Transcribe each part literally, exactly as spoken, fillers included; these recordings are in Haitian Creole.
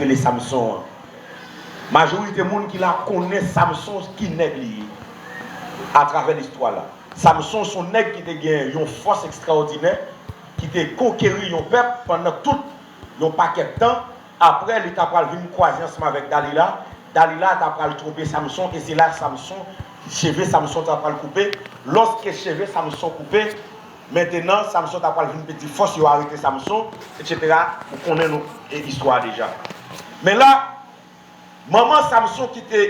rele Samson an. Majorite moun ki la konnen Samson ki nèg li ye atravè listwa la. Samson se yon nèg ki te gen yon fòs ekstraòdinè, ki te konkeri yon pèp pandan tout yon pakèt tan. Apre, li ta pral vin kwaze ansanm avèk Dalila. Dalila ta pral twonpe Samson, e se la Samson, cheve Samson ta pral koupe. Lòske cheve Samson koupe, mentenan, Samson ta pral vin pèdi fòs, yo arete Samson, etsetera. Ou konnen nou, e, istwa a deja. Men la, manman Samson ki te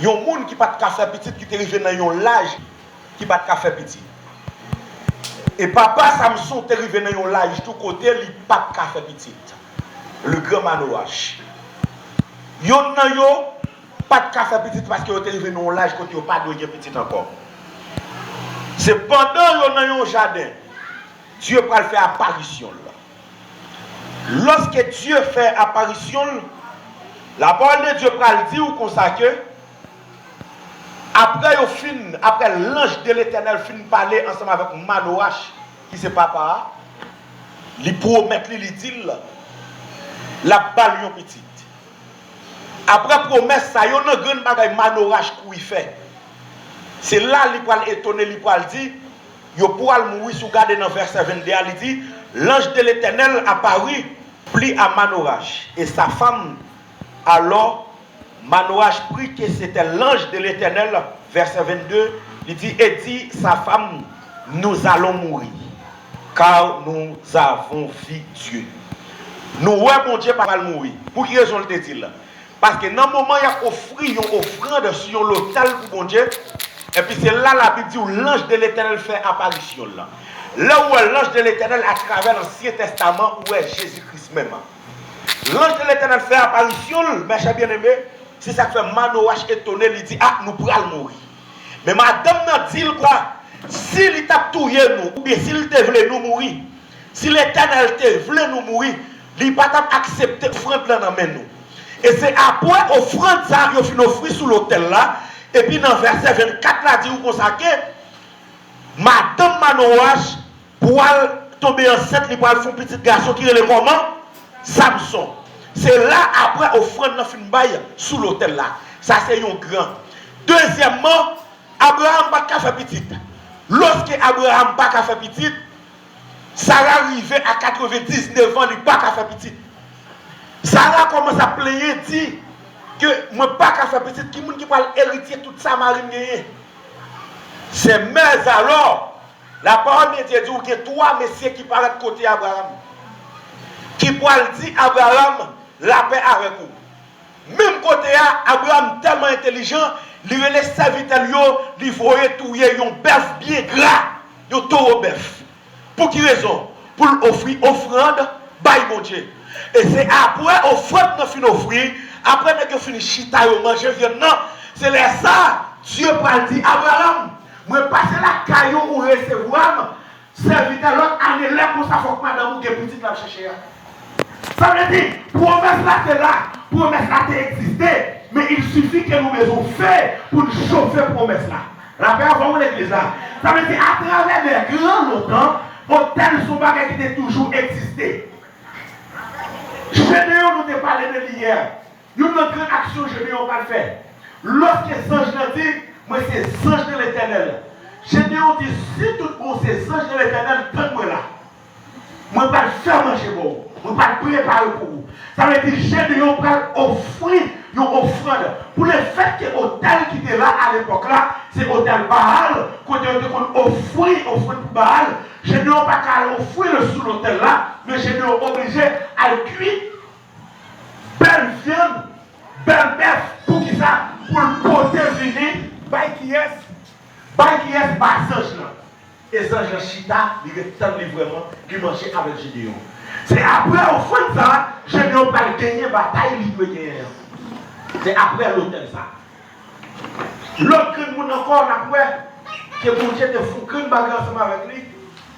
yon moun ki pa t ka fè pitit, ki te rive nan yon laj ki pa t ka fè pitit. E papa Samson te rive nan yon laj tou kote li pa t ka fè pitit. Le grand Manoach. Yonn nan yo pa t ka fè pitit paske yo te rive nan yon laj kote yo pa dwe gen pitit ankò. Se pandan yo nan yon jaden, Dye pral fè aparisyon l. Lòske Dye fè aparisyon l, lapawòl de Dye pral di w konsa ke, apre yo fin, apre lanj de Letènèl fin pale ansanm avèk Manoach, ki se papa a, li pwomèt li, li di l, l ap ba l yon pitit. Apre pwomès sa, yonn nan grenn bagay Manoach kouri fè, se la li pral etone, li pral di, yo pral mouri. Si w gade nan vèsè vennde a, li di, L'ange de l'Éternel apparut plus à Manoach et sa femme. Alors, Manoach prit que c'était l'ange de l'Éternel, verset vingt-deux, li di, et dit sa femme, nous allons mourir, car nous avons vu Dieu. Nou wè Bondye pa pral mouri. Pou ki rezon l te di l? Paske nan moman y ap ofri yon ofrann sou yon lotèl pou Bondye, epi se la Labib di w, l'ange de l'Éternel fè aparisyon l. Lè w wè l'ange de l'Éternel atravè Lansyen Testaman, ou wè Jezi Kris menm. L'ange de l'Éternel fè aparisyon l, mes chers bien-aimés, se sa k fè Manoach etone, li di, a, nou pral mouri. Men madanm nan di l kwa, si li t ap touye nou, oubyen si l te vle nou mouri, si Letènèl te vle nou mouri, li pa t ap aksepte ofrann lan nan men nou. E se apre ofrann sa a yo fin ofri sou lotèl la, epi nan vèsè vennkat la di w konsa ke madanm Manoach pral tonbe ansent, li pral fè yon pitit gason ki rele kòman? Samson. Se la apre ofrann nan fin bay sou lotèl la. Sa se yon gran. Dezyèmman, Abraram pa t ka fè pitit. Lòske Abraram pa ka fè pitit, Sara rive a katrevendiznèf an, li pa ka fè pitit. Sara kòmanse ap plenyen, di ke mwen pa ka fè pitit, ki moun ki pral eritye tout sa mari m genyen? Se mèzalò, lapawòl de Dye di w gen twa mesye ki parèt kote Abraram, ki pral di Abraram, lapè avèk ou. Menm kote a, Abraram tèlman entèlijan, li rele sèvitè l yo, li voye touye yon bèf byen gra, yon towo bèf. Pou ki rezon? Pou l ofri ofrann bay Bondye. E se apre ofrann nan fin ofri, apre nèg yo fin chita, yo manje vyann nan, se lè sa a, Dye pral di, Abraram, mwen pase lakay ou, ou resevwa m, sèvitè, lòt ane, lè konsa, fòk madanm ou gen pitit l ap chèche a. Sa vle di, pwomès la te la, pwomès la te egziste, men il suffit ke nou bezwen fè pou n chofe pwomès la. Lapè avè w, legliz la. Sa vle di, atravè lè gran lontan, otèl se yon bagay ki te toujou egziste. Jedeyon, nou te pale de li yè. Youn nan grenn aksyon Jedeyon pral fè. Lòske zanj lan di, mwen se zanj de Letènèl. Jedeyon di, si tout bon se zanj de Letènèl, tann mwen la. Mwen pral fè manje ba w. Mwen pral prepare pou ou. Sa vle di Jedeyon pral ofri yon ofrann. Pou lefètke otèl ki te la alepòk la, se otèl Baal, kote yo te konn ofri ofrann pou Baal, Jedeyon pa ka al ofri l sou lotèl la, men Jedeyon oblije al kwi bèl vyann, bèl bèf, poukisa? Pou l pote vini, bay kiyès? Bay kiyès? Bay zanj lan. E zanj lan chita, li ret tann li vrèman, li manje avèk Jedeyon. Se apre ofrann sa a, Jedeyon pral genyen batay li dwe genyen an. Se apre lotèl sa a. Lòt grenn moun ankò, n ap wè ke Bondye te fè yon grenn bagay ansanm avèk li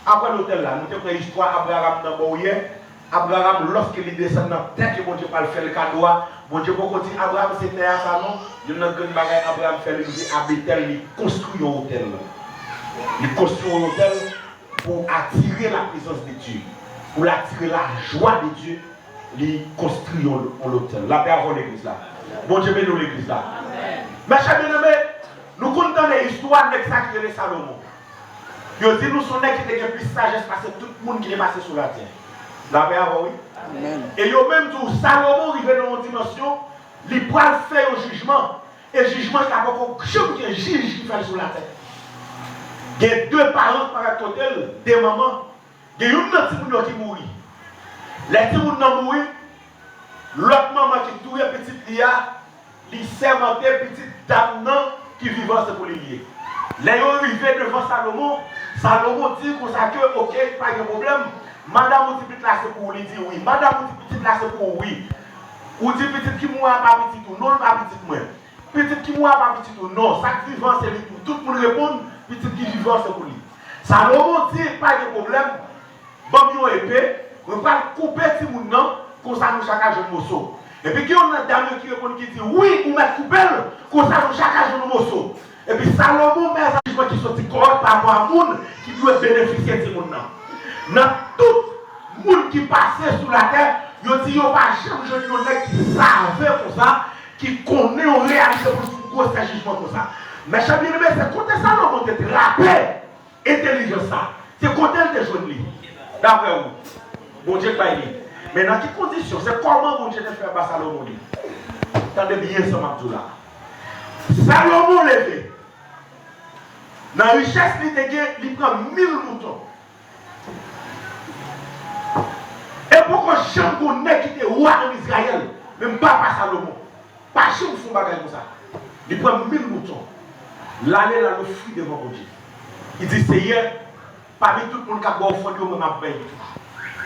apre lotèl la. Nou te pran istwa Abraram nan bò yè. Abraram, lòske li desann nan tè ke Bondye pral fè l kado a, Bondye poko di Abraram se tè a sa non. Youn nan grenn bagay Abraram fè, li leve a Betèl, li konstwi yon otèl. Li konstwi yon otèl pou atire la prezans de Dye, pou l atire lajwa de Dye Li konstwi yon, yon lotèl. Lapè avè w, legliz la. Bondye beni w, legliz la. Mèchè byeneme, nou konn tande istwa nèg sa ki rele Salomon. Yo di nou se yon nèg ki te gen plis sajès pase tout moun ki te pase sou latè. Lapè avè w, wi. E yo menm tou, Salomon rive nan yon dimansyon, li pral fè yon jijman. E jijman sa poko janm gen jij ki fè l sou latè. Gen de paran k parèt kote l, de manman. Gen youn nan timoun yo ki mouri. Lè timoun nan mouri, lòt manman ki touye pitit li a, li sèmante pitit dam nan ki vivan se pou li l ye. Lè yo rive devan Salomon, Salomon di konsa ke, oke, pa gen pwoblèm. Madanm ou di pitit la se pou ou, li di wi. Madanm ou di pitit la se pou ou, wi. Ou di pitit ki mouri a pa pitit ou, non, l pa pitit mwen. Pitit ki mò a pa pitit ou, non, sa k vivan se li tou. Tout moun reponn, pitit ki vivan se pou li. Salomon di, pa gen pwoblèm, ban m yon epe, mwen pral koupe timoun nan, konsa nou chak a jwenn moso. Epi gen youn nan dam yo ki reponn ki di, wi, ou mèt koupe l, konsa nou chak a jwenn yon moso. Epi Salomon bay sa jijman ki soti kòrèk pa rapò a moun ki dwe benefisye timoun nan. Nan tout moun ki pase sou latè, yo di yo pa janm jwenn yon nèg ki save konsa, ki konnen yon reyalite pou l fè yon gwosè jijman konsa. Mèchè byeneme, se kote Salomon te trape entèlijans sa. Se kote l te jwenn li. Daprè ou, Bondye k bay li. Men nan ki kondisyon? Se kòman Bondye te fè ba Salomon li? Tande byen sa m ap di w la. Salomon leve. Nan richès li te gen, li pran mil mouton. E poko janm gon nèg ki te wa ann Izrayèl, menm papa Salomon, pa janm fè yon bagay konsa. Li pran mil mouton, l ale, l al ofri devan Bondye. Li di, Seyè, pami tout moun k ap ba ofrann yo, mwen m ap bay tou.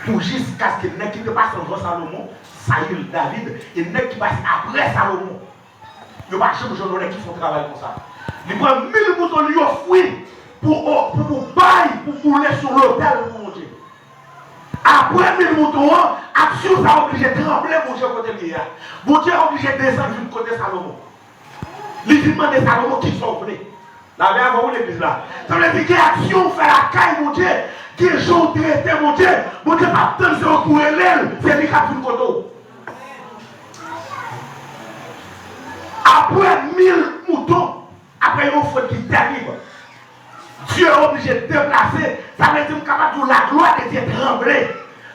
Pou jiskaske nèg ki te pase anvan Salomon, Sayil, David, e nèg ki pase apre Salomon, yo pa janm jwenn yon nèg ki fè yon travay konsa. Li pran mil mouton, li ofri pou, pou, pou bay, pou boule sou lotèl pou Bondye. Apre mil mouton an, aksyon sa oblije tranble Bondye kote l ye a. Bondye oblije desann vin kote Salomon. Li vin mande Salomon, kisa w vle? Lapè avè w, legliz la. Sa vle di gen aksyon w fè lakay Bondye, gen jan w trete Bondye, Bondye p ap tann se ou k pou rele l, se li k ap vin kote w. Apre mil mouton, apre yon ofrann ki terib, Dye oblije deplase. Sa vle di m kapab di w laglwa de Dye tranble.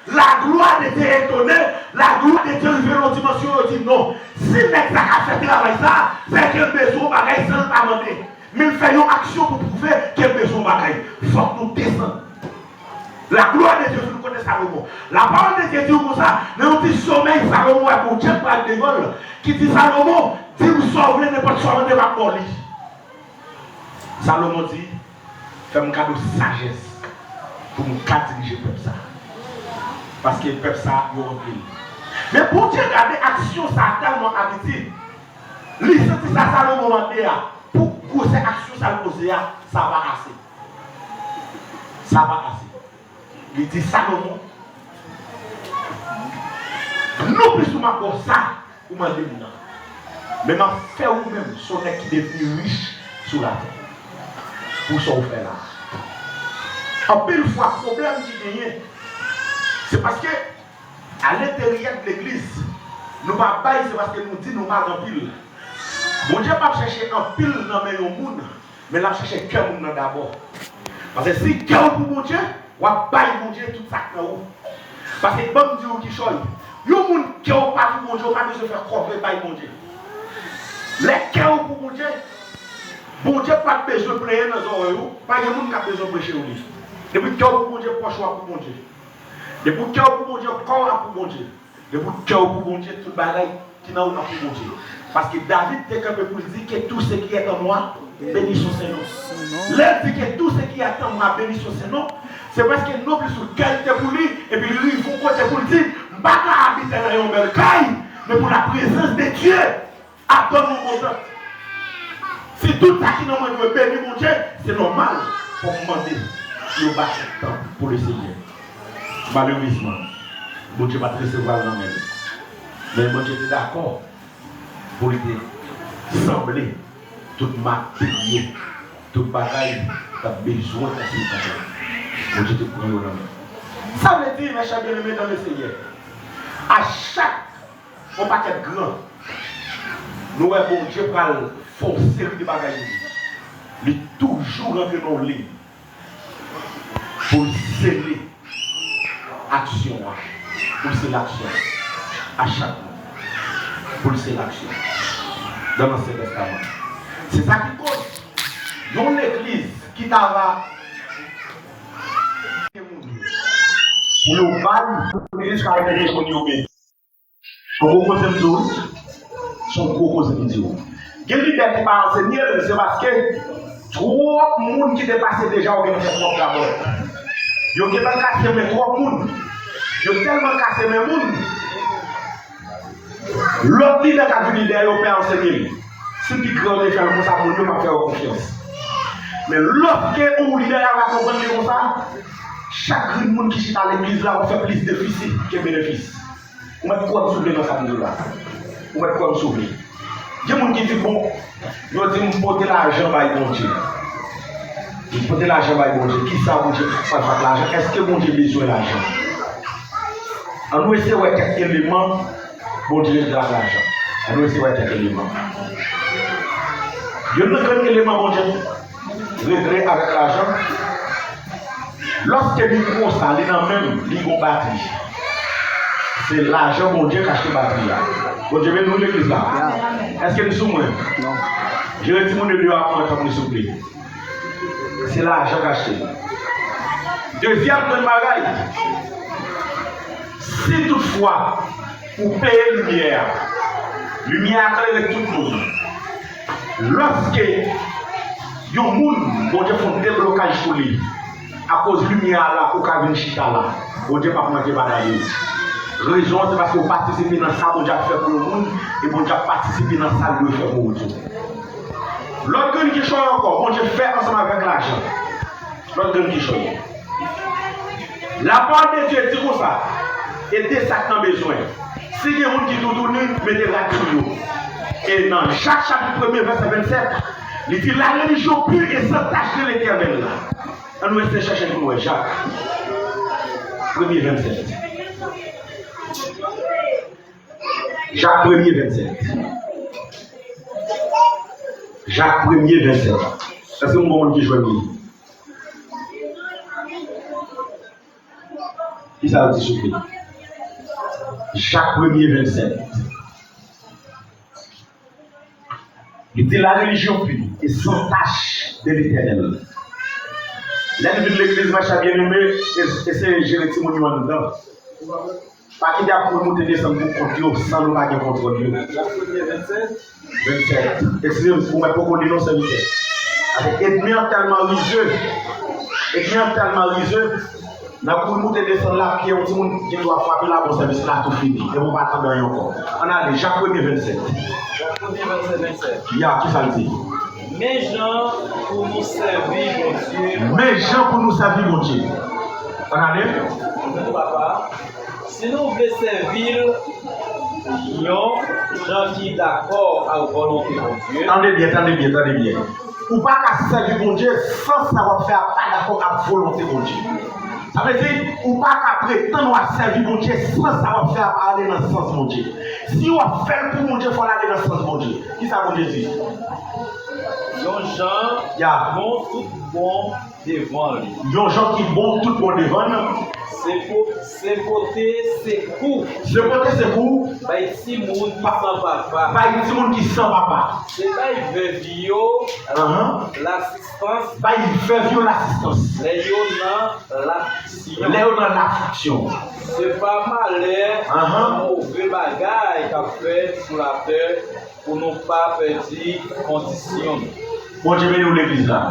Laglwa de Dye etone. Laglwa de Dye rive nan yon dimansyon yo di non. Si nèg sa ka fè travay sa, se ke l bezwen yon bagay san l pa mande. Men l fè yon aksyon pou pwouve ke l bezwen yon bagay. Fòk nou desann. Laglwa de Dye vin kote Salomon. Lapawòl de Dye di w konsa, nan yon ti somèy, Salomon wè Bondye k pral devan l, ki di Salomon, di m sa w vle, nenpòt sa w mande, m ap ba w li. Salomon di, fè m kado sajès pou m ka dirije pèp sa. Paske pèp sa, yo anpil. Men Bondye gade aksyon sa tèlman abitid. Li santi sa Salomon mande a, pou gwosè aksyon sa l poze a, sa pa ase. Sa pa ase. Li di Salomon, non plis ou m ap ba w sa ou mande m nan. Men m ap fè ou menm se yon nèg ki devni rich sou latè. Pou sa w fè la. Anpil fwa, pwoblèm ki genyen, se paske a lenteryè de legliz, nou pa bay, se paske nou di nou mal anpil. Bondye p ap chèche anpil nan men yon moun, men l ap chèche kè moun nan dabò. Paske si kè w pou Bondye, w ap bay Bondye tout sa k nan ou. Paske ban m di w kichòy, yon moun kè w pa pou Bondye, w pa bezwen fè kòve bay Bondye. Lè kè w pou Bondye, Bondye p ap bezwen plenyen nan zòrèy ou, pa gen moun k ap bezwen preche w li. Depi kè w pou Bondye, pòch ou ap pou Bondye. Depi kè w pou Bondye, kò w ap pou Bondye. Depi kè w pou Bondye, tout bagay ki nan ou ap pou Bondye. Paske David te kanpe pou l di, que tout ce qui est en moi bénisse son saint nom. Lè l di, que tout ce qui est en moi bénisse son saint nom, se paske non plis ou kè l te pou li, epi li rive yon kote pou l di, m pa ka abite nan yon bèl kay, men pou la prezans de Dye ap ban m yon bon tan. Si tout sa ki nan mwen dwe beni Bondye, se nòmal pou m mande yon bati tan pou Lesenyè. Malerezman, Bondye pa t resevwa l nan men l. Men Bondye te dakò pou l te sanble tout materyo, tout bagay k ap bezwen nan sèvis la. Bondye te pran yo nan men l. Sa vle di, mèchè byeneme nan Lesenyè, A chak yon pakèt gran, nou wè Bondye pral fè yon seri de bagay pou nou. Li toujou rantre nan yon liy pou l sele aksyon an, pou l sele aksyon an. A chak moun, pou l sele aksyon an. Nan Ansyen Tèstaman. Se sa ki koz yon legliz ki ta va pou yo bay legliz ka rete moun yo menm. Se yon gwo koze m di w wi. Se yon gwo koze m di w. Gen lidè ki pa ansenye l, se paske twòp moun ki te pase deja yo gentan fè twòp rabòt. Yo gentan kase men twòp moun. Yo tèlman kase men moun, lòt lidè k ap vini dèyè yo pè ansenye l. Si pi gran yo te fè l konsa, moun yo p ap fè yo konfyans. Men lòske yon lidè a va konprann li konsa, chak grenn moun ki chita legliz la, w ap fè plis defisi ke benefis. Ou mèt kwè m si w vle nan sa m di w la. Ou mèt kwè m si w vle. Gen moun ki di, bon, yo di m pote lajan bay Bondye. M pote lajan bay Bondye. Kisa Bondye pral fè ak lajan? Èske Bondye bezwen lajan? Ann nou eseye wè kèk eleman Bondye regle ak lajan. Ann nou eseye wè kèk eleman. Youn nan grenn eleman Bondye regle avèk lajan. Lòske mikwo sa, li nan men m, li gon batri. Se lajan Bondye k achte batri a. Bondye beni nou legliz la. Èske n sou mwen? Jere timoun yo deyò a pou mwen tanpri souple. Se lajan k achte l. Dezyèm grenn bagay, si toutfwa ou peye limyè a, limyè a klere tout moun. Lòske yon moun, Bondye fè yon deblokaj pou li, akoz limyè a la, ou ka vin chita la. Bondye p ap manke padone w. Rezon an, se paske w patisipe nan sa Bondye ap fè pou yon moun, e Bondye ap patisipe nan sa l dwe fè pou ou tou. Lòt grenn kichòy ankò, Bondye fè ansanm avèk lajan. Lòt grenn kichòy. Lapawòl de Dye di konsa, ede sa k nan bezwen. Si gen moun ki toutouni, mete rad sou yo. E nan Jak chapit premye, vèsè vennsèt, li di, la religion pure et sans tache de l'Éternel. Ann nou eseye chèche pou nou wè Jak, premye vennsèt. Jak premye vennsèt. Jak premye vennsèt. Èske m gon moun ki jwenn li? Kisa l di sou li? Jak premye vennsèt. Li di la religion pure et sans tache de l'Éternel. Lè n vin legliz, mè chè byeneme, e- eseye jere timoun yo anndan. Pa kite ap kouri moute desann pou kont yo, san nou pa gen kontwòl yo. Vennsèt. Eskize m, ou mèt poko li non, sèvitè. Paske ènmi an tèlman rize. Ènmi an tèlman rize. Nan kouri moute desann la, pye yon timoun gen dwa frape la, bon sèvis la tou fini. Epi ou pa tande anyen ankò. Ann ale, Jak premye vennsèt. Jak premye vennsèt, vennsèt. Ya, kisa l di? Men jan pou nou sèvi Bondye. Men jan pou nou sèvi Bondye. Ann ale. Papa. Si nou vle sèvi l yon jan ki dakò ak volonte Bondye. Tande byen, tande byen, tande byen. Ou pa ka sèvi Bondye san sa w ap fè a pa dakò ak volonte Bondye. Sa vle di, ou pa ka pretann w ap sèvi Bondye san sa w ap fè a pa ale nan sans Bondye. Si w ap fè l pou Bondye, fò l ale nan sans Bondye. Kisa Bondye di? Yon jan bon tout bon devan li. Yon jan ki bon tout bon devan l. Se po-, se pote sekou. Se pote sekou. Bay timoun ki san papa. Bay timoun ki san papa. Se bay vèv yo lasistans. Bay vèv yo lasistans. Lè yo nan lafliksyon. Lè yo nan lafliksyon. Se pa malè, move bagay k ap fèt sou latè pou nou pa pèdi kondisyon nou. Bondye beni w legliz la.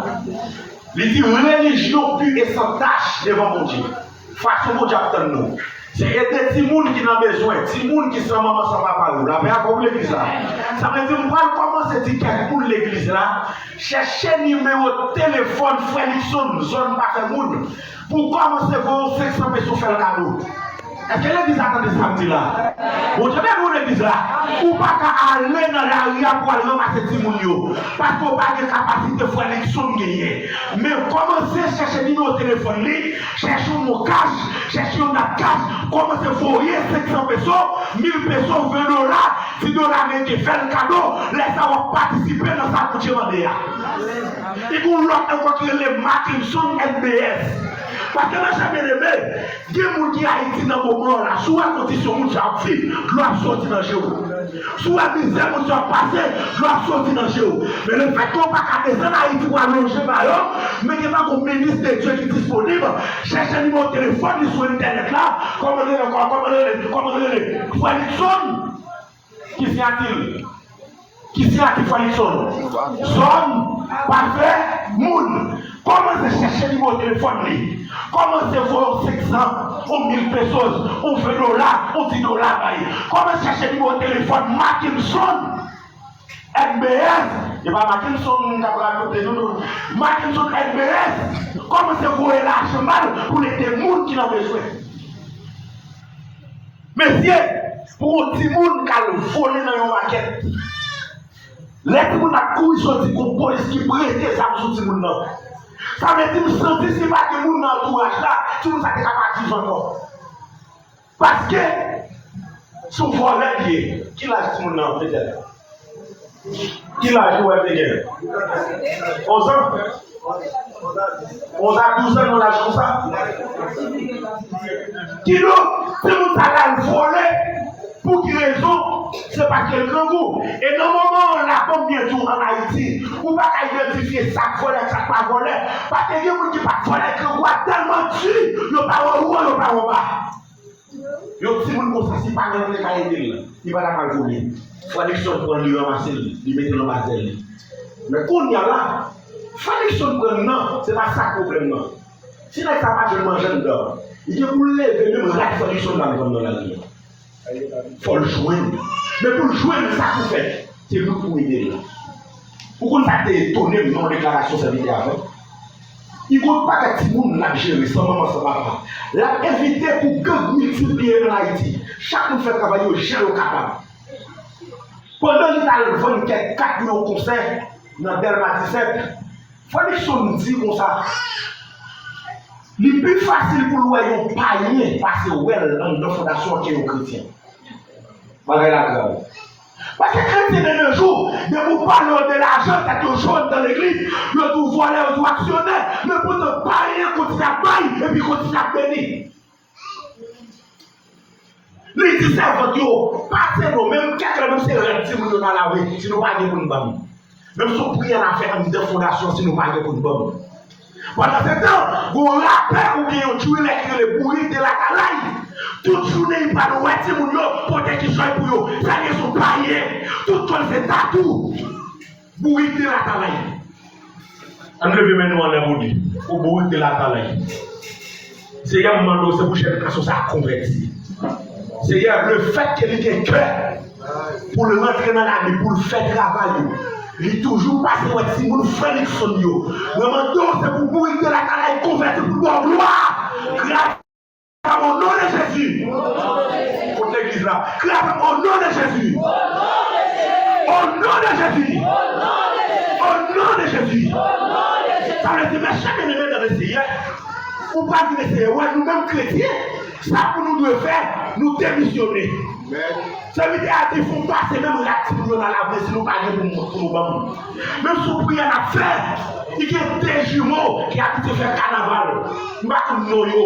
Li di relijyon pi e san tach devan Bondye. Fason Bondye ap tann nou, se ede timoun ki nan bezwen, timoun ki san manman san papa yo. Lapè avè w legliz la. Sa vle di m pral kòmanse di kèk moun legliz la, chèche nimewo telefòn frè Luckson, zòn pa fè moun, pou w kòmanse voye yon senk san peso fè l kado. Èske legliz la tande sa m di la? Bondye beni w legliz la. Ou pa ka ale nan lari a pou al ranmase timoun yo. Paske w pa gen kapasite frè Luckson genyen. Men kòmanse chèche nimewo telefòn li, chèche yon MonCash, chèche yon NatCash, kòmanse voye senk san peso, mil peso, ven dola, di dola ameriken, fè l kado, lè sa w ap patisipe nan sa Bondye mande a. E gen yon lòt ankò ki rele Mackenson N B S. Paske mezanmi, gen moun ki Ayiti nan moman an la, si w wè kondisyon moun sa ap viv, dlo ap soti nan je w. Si w wè mizè moun sa ap pase, dlo ap soti nan je w. Men lefètke w pa ka desann Ayiti pou al lonje ba yo, men gen tankou minis de Dye ki disponib, chèche nimewo telefòn li sou entènèt la, kòman l rele ankò, kòman l rele, kòman l rele, frè Luckson. Ki siyati l? Ki siyati frè Luckson? Zòn pa fè moun. Kòmanse chèche nimewo telefòn li. Kòmanse voye yon senk san, yon mil pesos, yon ven dola, yon di dola bay. Kòmanse chèche nimewo telefòn Mackenson N B S. E pa Mackenson k ap radote nou, non. Mackenson N B S. Kòmanse voye lajan ba l pou l ede moun ki nan bezwen. Mesye, pou yon timoun k al vole nan yon makèt, lè timoun ap kouri soti, gon polis ki prete zam sou timoun nan. Sa vle di, m santi si pa gen moun nan antouraj la, timoun sa te ka pa viv ankò. Paske, se yon vòlè li ye. Ki laj timoun nan, petèt? Ki laj ou wè l te gen? Onz an? Onz a douz an, nan laj konsa? Kidonk, timoun sa l al vole. Pou ki rezon? Se paske l grangou. E nan moman an, la, ban m byen di w, ann Ayiti, ou pa ka idantifye sa k vòlè ak sa k pa vòlè. Paske gen moun ki pa t vòlè, grangou a tèlman di, yo pa wè w wo, yo pa wè w ba. Yon timoun konsa, si paran l te ka ede l, li pa t ap al vole. Frè Luckson pran l, li ranmase l, li mete l anba zèl li. Men kounye a la, frè Luckson pran l nan, se pa sa k pwoblèm nan. Si nèg sa pa jwenn manje anndan, li gen pou l leve, menm rat frè Luckson pa al vann nan lari a. Fò l jwenn. Men pou l jwenn, sa pou fè. Se nou k pou ede l la. Ou konn sa k te etone m nan yon deklarasyon sèvitè a fè? Li gon pakèt timoun l ap jere san manman, san papa. L ap evite pou gang miltipliye ann Ayiti. Chak moun fè travay yo jan yo kapab. Pandan li t al vann kèk kat pou yon konsè nan Dèlma disèt, Frè Luckson di konsa, li pi fasil pou l wè yon payen pase wè l anndan fondasyon an ke yon kretyen. Bagay la grav. Paske kretyen de nos jours, depi w pale yo de lajan, tèt yo cho anndan legliz, yo di w vòlè, yo di w aksyonè, men poutan payen an kontinye ap bay, epi kontinye ap beni. Li di sèvant yo, pase non, menm kèk lè, menm se rad timoun yo n a lave, si nou pa gen pou n ban m. Menm si w priyè n a fè anndan fondasyon, si nou pa gen pou n ban m. Pandansetan, gon rapè oubyen yon drillè ki rele Bourik de Latalay. Tout jounen, li pral wè timoun yo, pote kichòy pou yo. Sa l ye, se yon payen. Tout kò l se tatou. Bourik de Latalay. Ann leve men nou anlè pou li. Pou Bourik de Latalay. Seyè, m mande w, se pou jèn gason sa a konvèti. Seyè, lefètke li gen kè pou l rantre nan lame, pou l fè travay ou, li toujou pase wè timoun frè Luckson yo. Mwen mande w, se pou Bourik de Latalay konvèti pou l ba w glwa. Gras Papa, au nom de Jésus. Kot legliz la? Kriye avè m, au nom de Jésus. Au nom de Jésus. Au nom de Jésus. Sa vle di, mè chè byeneme nan Leseyè, ou pral vin eseye wè nou menm kretyen, sa pou nou dwe fè, nou demisyone. Sèvitè a di, fò n pase menm rad timoun yo nan lave si nou pa gen pou nou, pou nou ban m. Menm si w priyè n ap fè, li gen de jimo ki abitye fè kanaval. M pa konn non yo.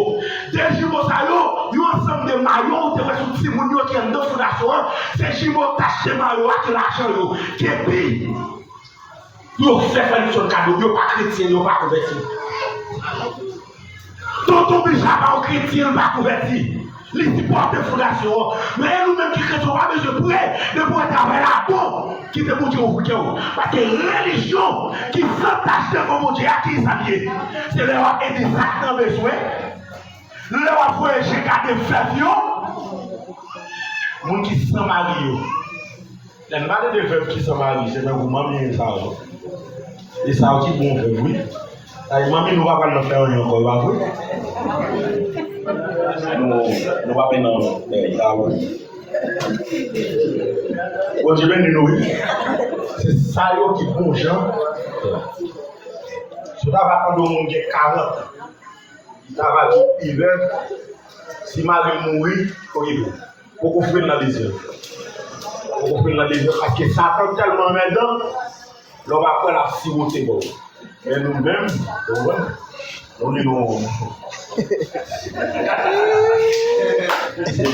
De jimo sa yo, yon ansanm de mayo ou te wè sou timoun yo ki anndan fondasyon an, se jimo tach de mayo a ki lajan yo. Kepi yo fè Frè Luckson kado, yo pa kretyen, yo pa konvèti. Tonton Bija pa yon kretyen, li pa konvèti. Li sipòte fondasyon an. Men e nou menm ki kretyen, ou pa bezwen pre, depi w wè travay la bon, kite Bondye ouvri kè w. Paske relijyon ki san tach devan Bondye a, ki sa l ye? Se lè w ap ede sa k nan bezwen, lè w ap voye je gade vèv yo, moun ki san mari yo. Lè n pale de vèv ki san mari, se tankou manmi Esau. Esau ki bon vèv, wi. Ay, manmi nou pa pral nan fè anyen ankò, e pa vre? Nou, nou pa pran nan, eh, Yahweh. Bondye beni nou, wi. Se sa yo ki bon jan. Si w ta va tande yon moun gen karant an, li ta va di w, Ivan, si mari m mouri, okipe w. Poko fre l nan de zye. Poko fre l nan de zye, paske Satan tèlman anmèdan, lè w pa kwè l ap siwote ba w. Men nou menm, nou menm, nou li nou. Se,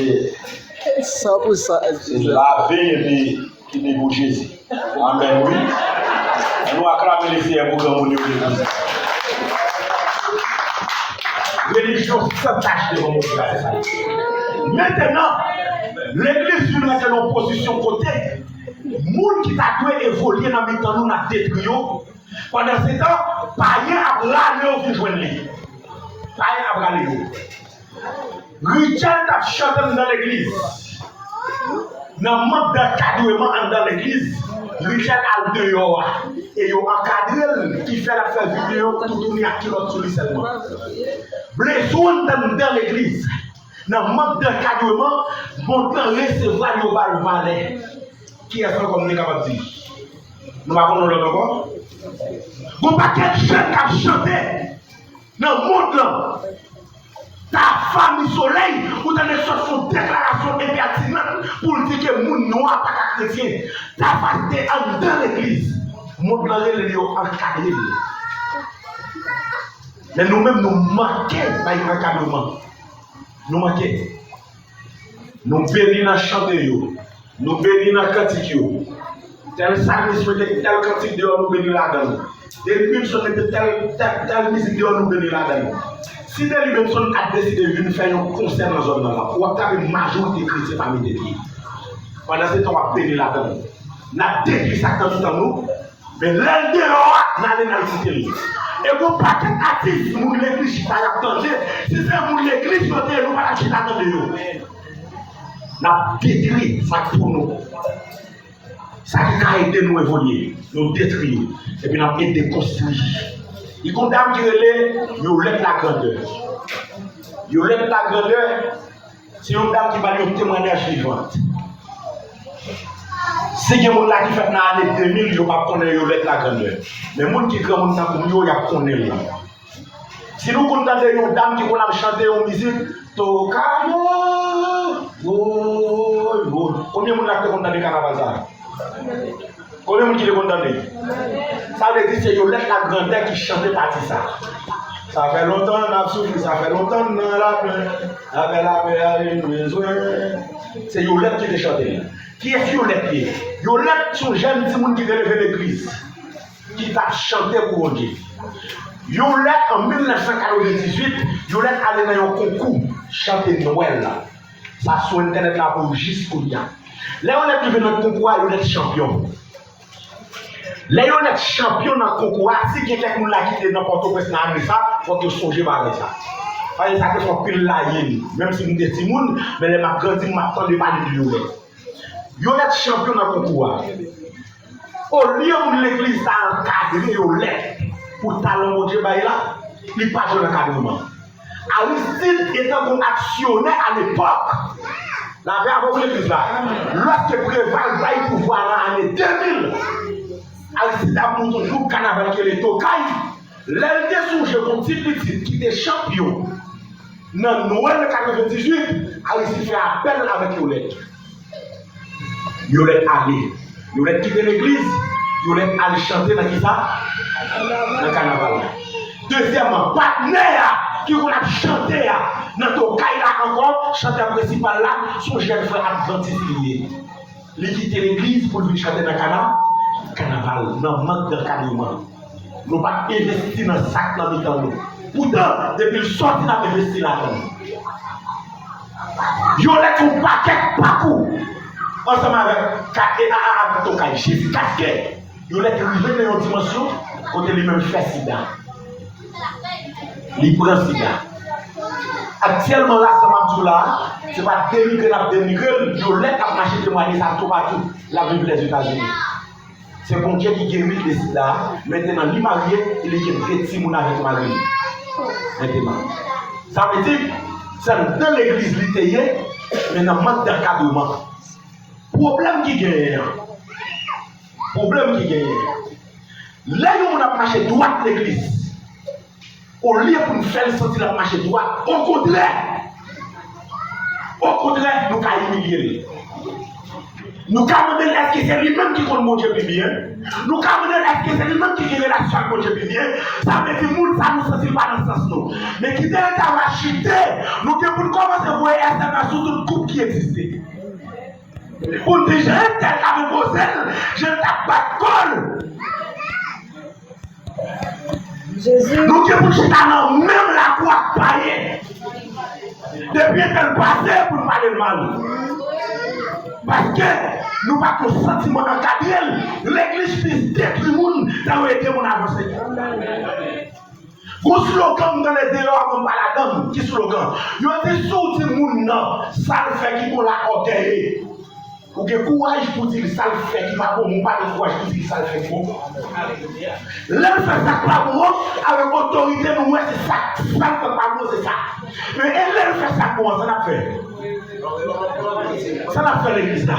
San pou san. Se lave epi kite pou Jezi. Amèn, wi. Ann nou aklame Lesenyè pou granmoun yo legliz. Relijyon san tach devan Bondye a, se sa. Mentenan, legliz vin rete nan yon pozisyon kote moun ki ta dwe evolye nan mitan nou, n ap detwi yo. Pandansetan, payen ap rale yo vin jwenn li. Payen ap rale yo. Richard t ap chante anndan legliz. Nan mank dankadreman anndan legliz, Richard al deyò a. E yo ankadre l, ki fè l ap fè videyo toutouni ak kilòt sou li sèlman. Blaze One t anndan legliz. Nan mank dankadreman, mond lan resevwa l, yo ba l valè. Kiyès ankò m te kapab di? Nou pa konn yon lòt ankò? Gon pakèt jèn k ap chante nan mond lan. Tafa Mi Solèy, ou tande sot fè yon deklarasyon enpètinant pou l di ke moun nwa pa ka kretyen. Tafa te anndan legliz. Mond lan rele l, yo ankadre l. Men nou menm, nou manke bay ankadreman. Nou manke. Nou beni nan chante yo. Nou beni nan kantik yo. Tèl salmis mete tèl kantik deyò, nou beni ladan l. Deli Benson mete tèl, tèl, tèl mizik deyò, nou beni ladan l. Si Deli Benson ap deside vin fè yon konsè nan zòn nan la, w ap tape majorite kretyen pa mete pye. Pandansetan, w ap beni ladan l. N ap detwi sa k nan mitan nou. Men lè l deyò a, n ale n al kite l. E gon pakèt atis, moun legliz chita y ap tande. Si se moun legliz yo te ye, nou pa t ap chita tande yo. N ap detwi sa k pou nou. Sa ki ka ede nou evolye, nou detwi yo. Epi n ap ede konstwi. Li gon dam ki rele Yolette Lagrandeur. Yolette Lagrandeur, se yon dam ki ba n yon temwayaj vivan. Si gen moun la ki fèt nan ane de mil, yo p ap konnen Yolette Lagrandeur. Men moun ki granmoun tankou m yo, y ap konnen l. Si nou konn tande yon dam ki konn ap chante yon mizik, Tokayo, woy, woy. Konbyen moun la ki te konn tande kanaval sa a? Konbyen moun ki te konn tande? Sa vle di se Yolette Lagrandeur ki chante pati sa. Sa fè lontan n ap soufri, sa fè lontan n nan lapenn. Avè lapè a vin bezwen. Se Yolette ki te chante l. Kiyès Yolette ye? Yolette se yon jèn timoun ki te leve legliz, ki t ap chante pou Bondye. Yolette, an mil nèf san katrevendizuit, Yolette ale nan yon konkou chante Nwèl la. Sa sou entènèt la pou jis kounye a. Lè Yolette rive nan konkou a, Yolette chanpyon. Lè Yolette chanpyon nan konkou a, si gen kèk moun la ki te nan Pòtoprens nan ane sa, fòk yo sonje bagay sa. Paske sa te fè anpil layen. Menm si m te timoun, men lè m ap grandi, m ap tande pale de Yolette. Yolette chanpyon nan konkou a. Olye moun legliz la ankadre Yolette pou talan Bondye bay la, li pa jwenn ankadreman. Aristide, etan yon aksyonè alepòk, lapè avè w legliz la, lòske Preval bay pouvwa nan ane de mil, Aristide ap monte yon gwoup kanaval ki rele Tokay. Lè l te sonje yon ti pitit ki te chanpyon nan Nwèl katrevendizuit, Aristide fè apèl avèk Yolette. Yolette ale. Yolette kite legliz. Yolette al chante nan kisa? Nan kanaval la. Dezyèmman, patnè a ki konn ap chante a nan Tokay la ankò, chantè prensipal la, se yon jèn frè advantis li ye. Li kite legliz pou l vin chante nan kana-, kanaval, nan mank dankadreman. Nou pa t envesti nan sa k nan mitan nou. Poutan, depi l sòti, n ap envesti ladan l. Yolette yon pakèt pakou ansanm avèk Ka-, e, a, a, a, Tokay, jiskaske Yolette rive nan yon dimansyon kote li menm fè sida. Li pran sida. Aktyèlman la, sa m ap di w la a, se pa denigre n ap denigre l, Yolette ap mache temwaye sa toupatou. L ap viv Lèzetazini. Se Bondye ki geri l de sida a. Mentenan, li marye e li gen de timoun avèk mari l. Mentenan. Sa vle di, Se anndan legliz li te ye, men nan mank dankadreman. Pwoblèm ki genyen an, pwoblèm ki genyen an, lè yon moun ap mache dwat legliz, olye pou n fè l santi l ap mache dwat, okontrè, okontrè, nou ka imilye l. Nou ka mande l èske se li menm ki konn Bondye pi byen. Nou ka mande l èske se li menm ki gen relasyon ak Bondye pi byen. Sa vle di moun sa nou santi l pa nan sans nou. Men kite l ta va chite, nou gen pou n kòmanse voye S M S sou tout gwoup ki egziste. Pou n di jan entèl t ap enpoze l, jan l t ap bat kò l. Jezi. Nou gen pou chita nan menm lakou ak payen. Depi entèl pase pou n pale l mal. Paske nou pa t yon santiman ankadre l. Legliz plis detwi moun, tankou ede moun avanse. Gon slogan m tande deyò a, mwen m pa ladan l. Ki slogan? Yo di si w di moun nan sa l fè ki bon la ògèye. Ou gen kouraj pou di l sa l fè ki pa bon, men w pa gen kouraj pou di l sa l fè ki bon. Lè l fè sa k pa bon an, avèk otorite nou wè se sa, sa l fè k pa bon se sa. Men e lè l fè sa k bon an, sa n ap fè? Sa n ap fè legliz la?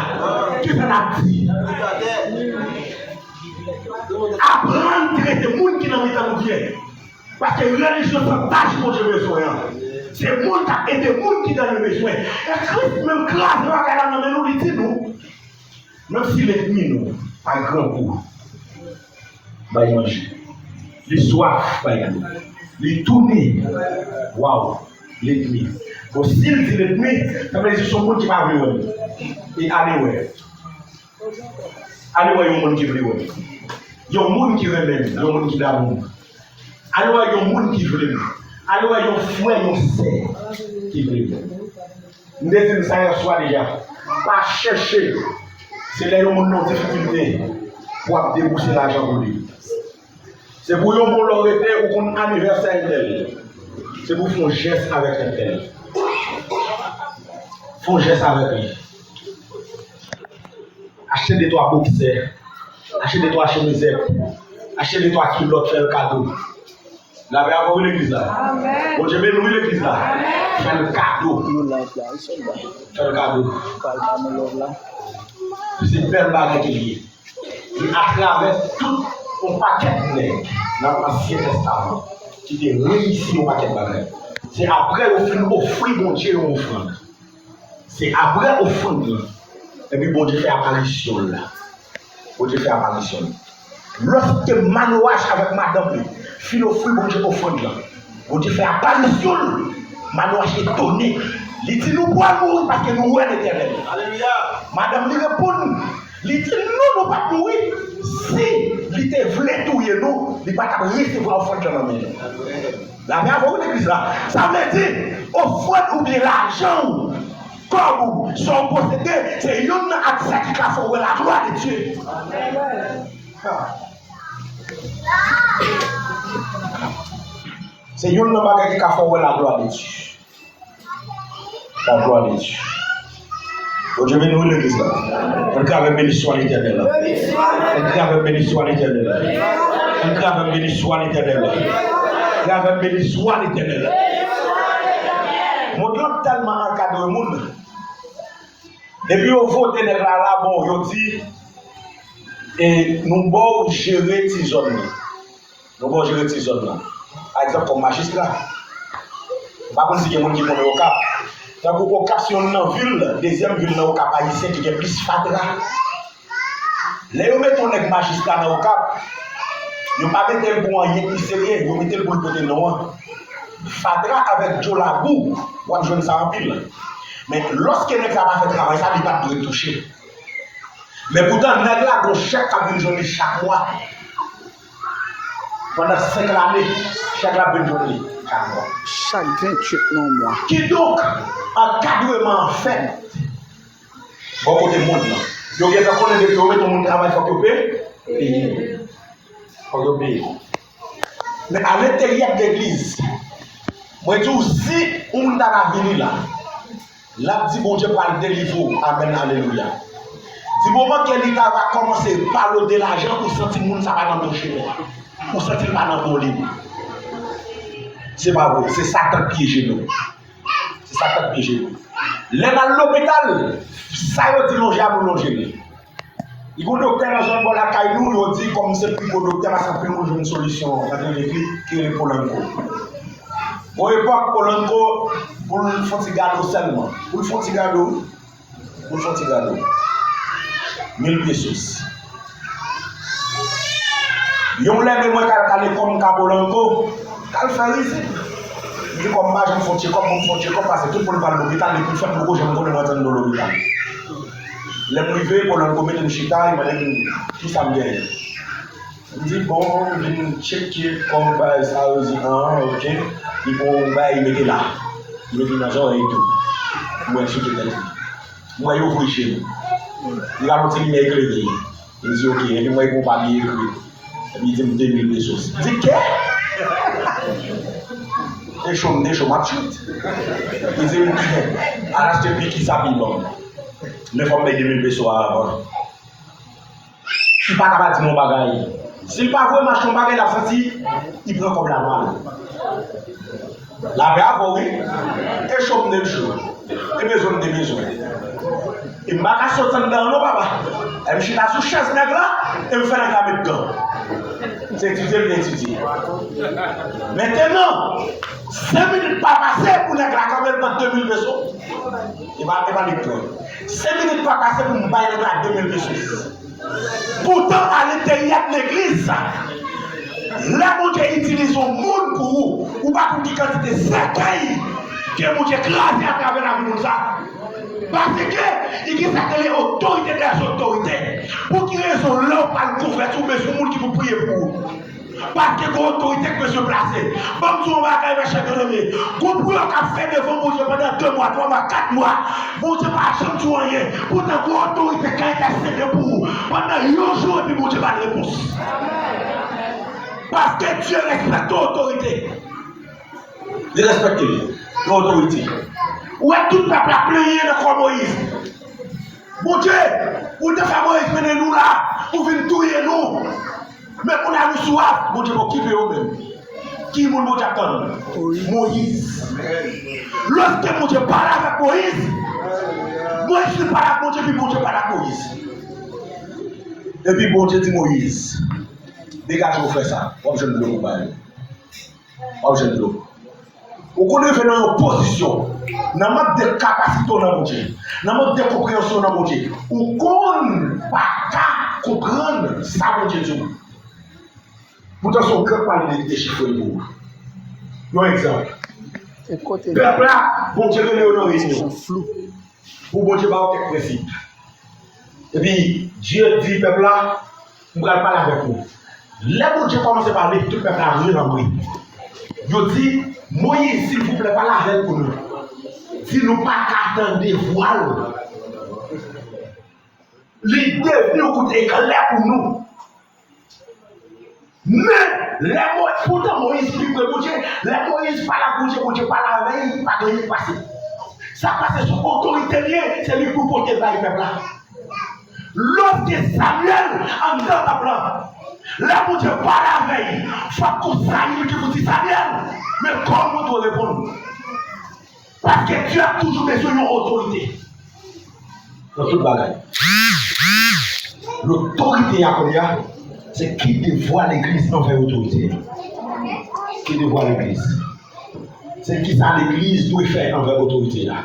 Kisa n ap di? Aprann trete moun ki nan mitan nou byen. Paske relijyon san tach Bondye bezwen an, se moun k ap ede moun ki nan bezwen. E Kris menm kraze bagay la nan men nou, li di nou, menm si lènmi nou pa grangou bay manje, li swaf bay dlo, li tounen, waw, lènmi. Bon, si l di lènmi, sa vle di se yon moun ki pa vle wè nou. E ale wè. Ale wè yon moun ki vle wè m. Yon moun ki renmen m, yon moun ki damou m. Ale wè yon moun ki vle m. Ale wè yon frè, yon sè ki vle m. M te di n sa yèswa deja. Pa chèche. Se lè yon moun nan difikilte pou w ap debouse lajan pou li. Se pou yon bon lè w rete, ou konn anivèsè entèl. Se pou w fè yon jès avèk entèl. Fè yon jès avèk li. Achte de twa boksè, achte de twa chemizèt, achte de twa kilòt, fè l kado. Lapè avè w wi legliz la. Amèn. Bondye beni w wi legliz la. Amèn. Fè l kado. Nou live la wi sèlman. Fè l kado. Pral pa nou love la. Se bèl bagay ke l ye. E atravè tout yon pakèt nèg nan Ansyen Testaman ki te reyisi yon pakèt bagay. Se apre yo fin ofri Bondye yon ofrann. Se apre ofrann nan, epi Bondye fè aparisyon l la. Bondye fè aparisyon l. Lòske Manoach avèk madanm li fin ofri Bondye ofrann nan, Bondye fè aparisyon l. Manoach etone. Li di, nou pral mouri paske nou wè Letènèl. Alelouya. Madanm li reponn, li di, non, nou p ap mouri. Si li te vle touye nou, li pa t ap resevwa ofrann nan nan men nou. Lapè avè w legliz la. Sa vle di, ofrann oubyen lajan w, kòb ou, sa w posede, se youn nan aksè ki ka fè w wè laglwa de Dye. Se youn nan bagay ki ka fè w wè laglwa de Dye. Laglwa de Dye. Bondye beni w legliz la. Ann kravè benisyon a Letènèl la. Ann kravè benisyon a Letènèl la. Ann kravè benisyon a Letènèl la. Kravè benisyon a Letènèl la. Mond lan tèlman ankadre moun. Depi yo vote nèg la la, bon, yo di, e, nou ba w jere ti zòn nan. Nou ba w jere ti zòn nan. Pa egzanp, kòm majistra. M pa konn si gen moun ki konnen Okap. Tankou Okap se youn nan vil, dezyèm vil nan Okap ayisyen ki gen plis fatra. Lè yo mete yon nèg majistra nan Okap, yo pa mete l pou anyen ki serye, yo mete l pou l pote non an. Fatra avèk djolabou, w ap jwenn sa anpil. Men lòske nèg sa pa fè travay sa, li pa t dwe touche. Men poutan, nèg la gon chèk k ap vin jwenn li chak mwa. Pandan senk lane, chèk la ap vin jwenn li chak mwa. Chak venntuit nan mwa. Kidonk, ankadreman an fèt bò kote mond lan. Yo gentan konnen depi yo mete yon moun travay, fòk yo pe-, peye. Fòk yo peye. Men alenteryè de legliz, mwen di w, si yon moun ta ka vini la, l ap di Bondye pral delivre w. Amèn, alelouya. Di moman ke li ta va kòmanse pale w de lajan, ou santi moun sa pa nan bon chemen. Ou santi l pa nan bon liy. Se pa vre, se Satan k pyeje nou. Sa k ap pije nou. Lè n al lopital, sa yo di lonje a, nou lonje li. Li gon doktè nan zòn bò lakay nou, yo di kòm se pi gwo doktè, paske anpil moun jwenn solisyon nan klinik li, ki rele Polanco. Gon epòk, Polanco, pou l fon ti gado sèlman. Pou l fon ti gado, pou l fon ti gado. Mil pesos. Yon lè, men mwen k al kale kò m ka Polanco, k al fè rizib. M di kòm m pa janm fon tchekòp, bon, m fon tchekòp, paske tout moun pral lopital, depi fèt m poko janm konnen mwen antre anndan lopital. Lè m rive, Polanco mete m chita, li mande m kisa m genyen. M di, bon, m vin tcheke kòm bagay sa, yo di, an, ok. Li pran yon bagay, li mete la. Li mete nan zòrèy tou. M wè l sou tèt li. M wè yo voye je m. Li rale yon ti limyè eklere. Li di, ok. Epi m wè yon papye ekri. Epi li di m de mil pesos. M di, kè? Te cho m, te cho, m ap chit. Li di m, al achte piki sa pi ban m. Men fò m bay de mil peso a avan. Li pa ka pa di m yon bagay. Si l pa voye m achte yon bagay, l ap santi li pran kòb la mal. Lapè avè w, wi. E cho m te cho. E bezwen m te bezwen. E m pa ka sot anndan an non, papa. E m chita sou chèz nèg la, e m fè nèg la met gan. Se etidye l vin etidye. Mentenan, senk minit pa pase pou nèg la kanpe l pran de mil peso. E pa, e pa li k pran. Senk minit pa pase pou m bay nèg la de mil peso. Poutan, a lenteryè legliz, lè Bondye itilize yon moun pou ou, ou pa konn ki kantite sèkèy ke Bondye kraze atravè lavi moun sa. Paske li gen sa k rele otorite dè otorite. Pou ki rezon lè w pral konvèti, ou bezwen yon moun ki pou priye pou ou? Paske gen otorite k bezwen plase. Ban m di w yon bagay, mèchè byeneme. Gon priyè w ka fè devan Bondye pandan de mwa, twa mwa, kat mwa. Bondye pa janm di w anyen. Poutan, gon otorite ka entèsede pou ou pandan yon jou epi Bondye ba l repons. Paske Dye respekte otorite. Li respekte l. Gen otorite. Ou wè tout pèp la plenyen nan kò Moyiz. Bondye, ou te fè Moyiz mennen nou la, ou vin touye nou. Men kounye a nou swaf, Bondye poko kipe yo menm. Ki moun Bondye ap tann? Moyiz. Lòske Bondye pale avèk Moyiz, Moyiz fin pale ak Bondye, epi Bondye pale ak Moyiz. Epi Bondye di Moyiz, degaje w fè sa, w ap jwenn dlo pou w bay yo. W ap jwenn dlo. Ou konn rive nan yon pozisyon, nan mank de kapasite w nan Bondye, nan mank de konpreyansyon w nan Bondye, ou konn pa ka konprann sa Bondye di w. Poutan se yon gran pale de, de chifre pou ou. Yon egzanp. Pèp la, Bondye rele yo nan reyinyon. Pou Bondye ba yo kèk prensip. Epi, Dye di pèp la, m pral pale avèk nou. Lè Bondye kòmanse pale, tout pèp la vire nan bri. Yo di, Moyiz, silvouplè, pale avè l pou nou. Di nou pa ka tande vwa l. Li devni yon kout eklè pou nou. Men, lè Mo-, poutan Moyiz pi pre Bondye, lè Moyiz pale ak Bondye, Bondye pale avè l, pa gen anyen k pase. Sa k pase se otorite l ye, se li pou pote bay pèp la. Lòske Samyèl anndan tanp lan, lè Bondye pale avè l, fòk gon Samyèl ki pou di Samyèl, men kòman w dwe reponn. Paske Dye ap toujou bezwen yon otorite nan tout bagay. Lotorite a kounye a, se ki devwa legliz anvè otorite a? Ki devwa legliz? Se kisa legliz dwe fè anvè otorite a?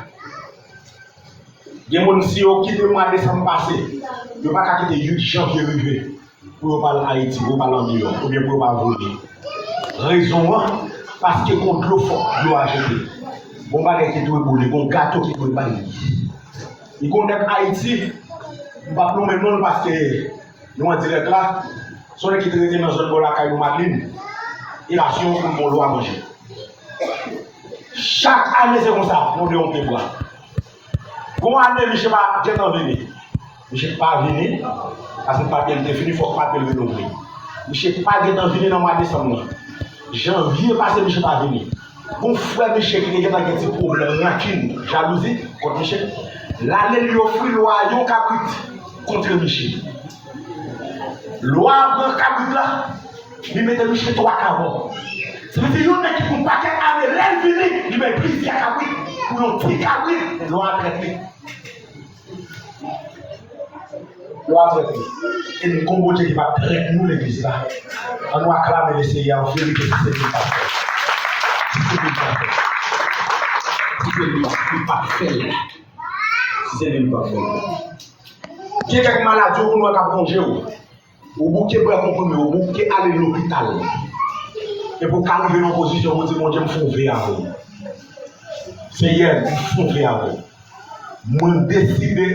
Gen moun, si yo kite mwa desanm pase, yo pa ka kite uit janvye rive pou yo pa al Ayiti, pou yo pa al andeyò, oubyen pou yo pa voye. Rezon an, paske gon dlo fòk dlo a jete. Gon bagay ki dwe boule, gon gato ki dwe bay. Li gon nèg Ayiti, m p ap nonmen non l paske nou an dirèk la, se yon nèg ki te rete nan zòn bò lakay nou Madlin, e rasyon pou l gon lwa manje. Chak ane se konsa, nou de yon pye bwa. Gon ane, misye pa gentan vini. Misye pa vini, paske papye l te fini, fòk papye l renouvle. Misye pa gentan vini nan mwa desanm nan. Janvye pase, misye pa vini. Gon frè misye ki te gentan gen ti pwoblèm rankin, jalouzi kont misye, l ale li ofri lwa yon kabrit kont misye. Lwa a pran kabrit la, li mete misye twa ka mò. Sa vle di yon nèg ki pou pakèt ane, lè l vini, li bay plizyè kabrit. yon ti kabrit, lwa a trèt li. Lwa a trèt li. E n gon Bondye ki p ap trèt nou, legliz la. An nou aklame Lesenyè an verite, si se li, li p ap fè. Si se li, li p ap fè. Si se li, li p ap fè l. Si se li, li p ap fè l. Gen kèk maladi ou konn wè k ap wonje w. Ou bouke pran konprime, ou bouke ale lopital. Epi w ka rive nan yon pozisyon pou w di, Bondye, m fè yon ve avè w. Seyè, m fè yon ve avè w. Mwen deside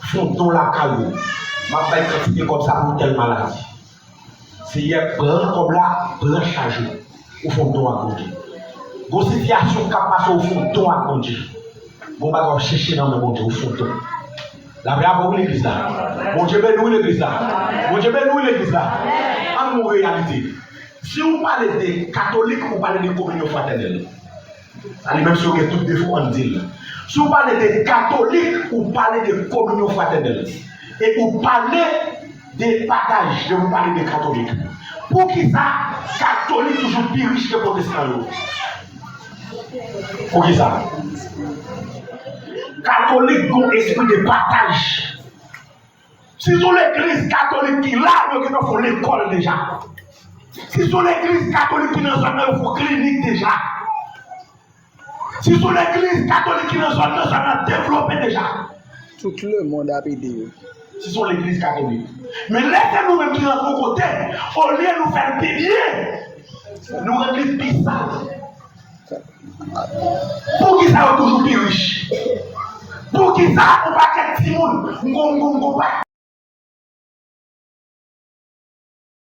fè yon don lakay ou. M ap bay kantite kòb sa pou tèl maladi. Seyè, pran kòb la, pran chaj ou. Ou fè yon don ak Bondye. Gon sitiyasyon k ap pase, ou fè yon don ak Bondye. Gon bagay w ap chèche nan men Bondye, ou fè yon don. Lapè avè w, legliz la. Bondye beni w, legliz la. Bondye beni w, legliz la. Ann gon reyalite. Si w pale de katolik, ou pale de kominyon fratènèl. Sa li menm si yo gen tout defo, ann di l. Si w pale de katolik, ou pale de kominyon fratènèl. E ou pale de pataj, lè ou pale de katolik. Poukisa katolik toujou pi rich ke pwotestan yo? Poukisa? Katolik gon espri de pataj. Si se yon legliz katolik ki la, yo gentan fè yon lekòl deja. Si se yon legliz katolik ki nan zòn nan, yo fè yon klinik deja. Si se yon legliz katolik ki nan zòn nan, zòn nan devlope deja. Tout lemonn ap ede yo. Si se yon legliz katolik. Men lè se nou menm ki rantre yon kote, olye nou fè l pi byen, nou rann li pi sal. Poukisa yo toujou pi rich? Poukisa yon pakèt timoun, m gon, m gon, m gon pa